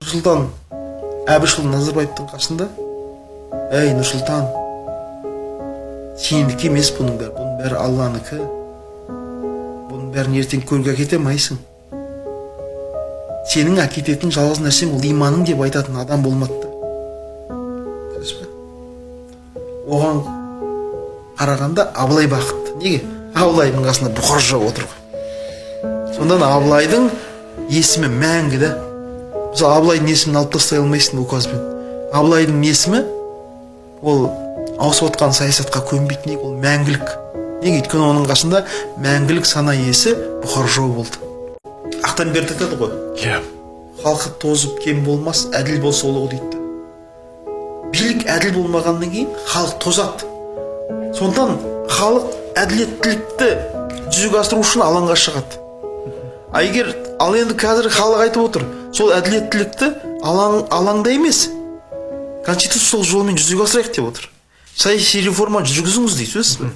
Нұрсұлтан Әбішұлы Назарбаевтың қасында: «Әй, Нұрсұлтан, сенікі емес бұның бәрі, бұның бәрі Алланікі, бұның бәрін ертең көрге әкете алмайсың, сенің әкететін жалғыз нәрсең ол иманың», – деп айтатын адам болмады да. Дұрыс па? Оған қарағанда Абылай бақытты. Неге? Абылайдың қасында Бұқар жырау отыр ғой. Сондан Абылайдың есімі мәңгі да. Мысалы, Абылайдың есімін алып тастай алмайсың указбен. Абылайдың есімі ол ауысып отқан саясатқа көнбейді. Неге? Ол мәңгілік. Неге? Өйткені оның қасында мәңгілік сана иесі Бұқар жырау болды. Ақтамберді айтады ғой: «Халқы тозып кем болмас, әділ болса ұлығы», – дейді да. Билік әділ болмағаннан кейін халық тозады. Сондықтан халық әділеттілікті жүзеге асыру үшін алаңға шығады. А егер, ал енді қазір халық айтып отыр: сол әділеттілікті алаңда емес, конституциялық жолмен жүзеге асырайық деп отыр. Саяси реформа жүргізіңіз дейді, түсінесіз бе?